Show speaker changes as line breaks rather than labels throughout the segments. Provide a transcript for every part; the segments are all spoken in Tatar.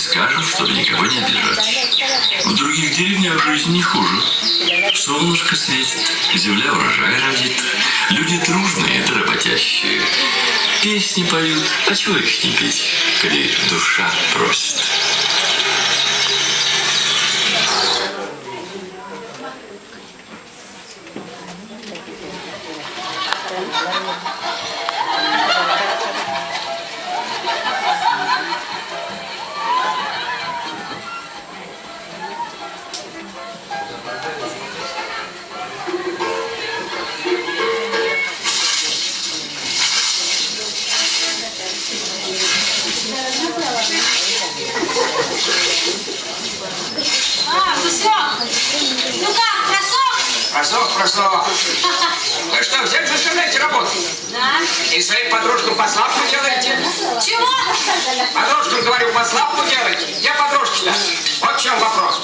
скажем, чтобы никого не обижать. В других деревнях жизнь не хуже. Солнышко светит, земля урожай родит. Люди дружные да работящие. Песни поют, а чего их не петь, коли душа просит.
А, гусек! Ну как, просох?
Просох, просох. Вы что, всех заставляете работать?
Да.
И своим подружкам послабку делаете?
Чего?
Подружкам, говорю, послабку делаете? Где подружки-то? Вот в чем вопрос.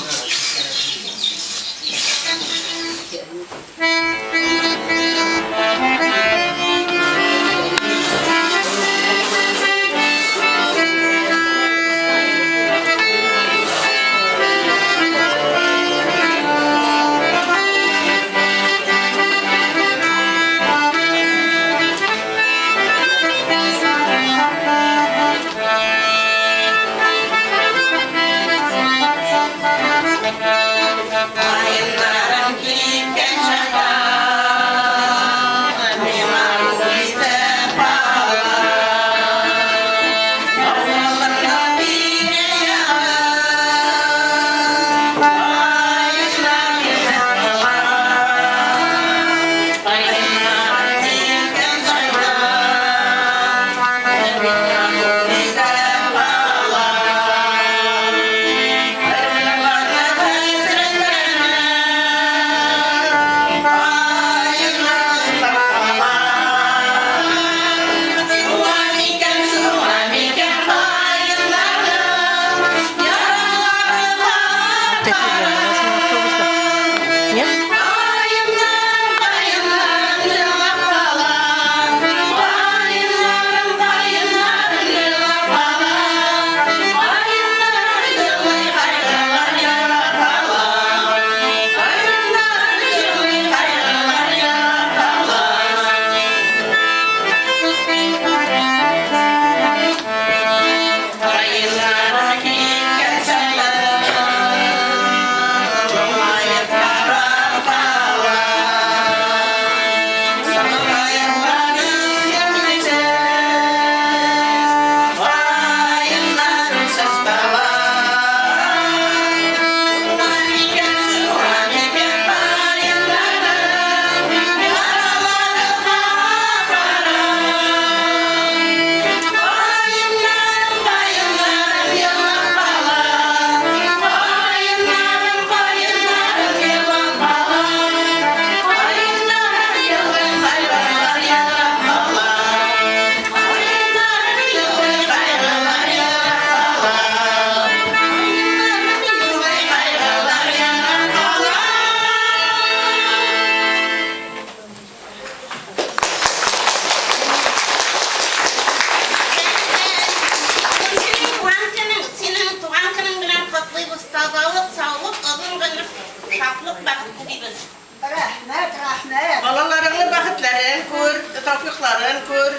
Рәхмәт, рәхмәт.
Балаларыңның бәхетләрен күр, тәүфикларын күр.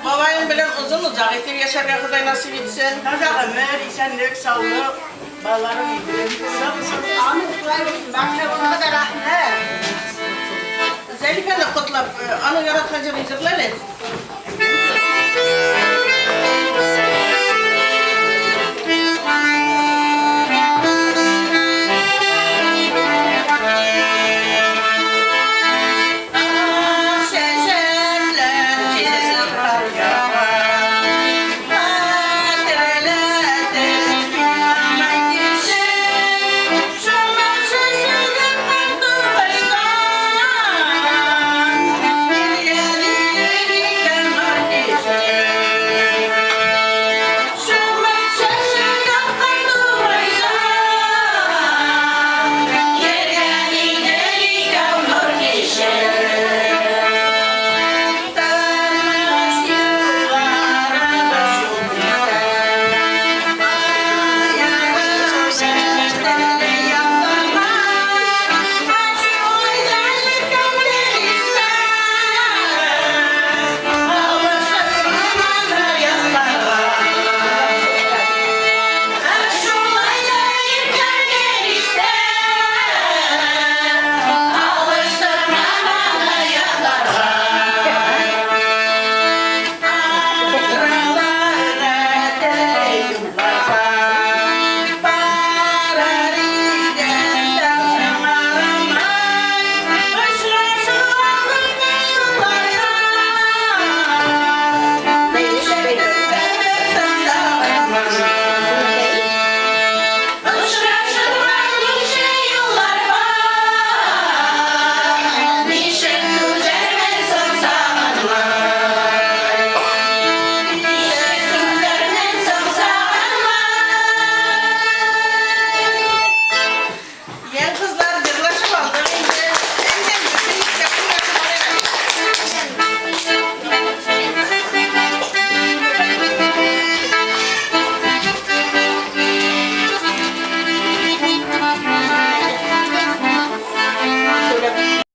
Бабаең белән озын озак итеп яшәргә Ходай насыйп итсен.
Таза гомер, исәнлек, саулык, балаларың иген.
Аның шулай мәктәбеңә дә рәхмәт.
Зәлифәне котлап, аның яраткан җырын җырла әле.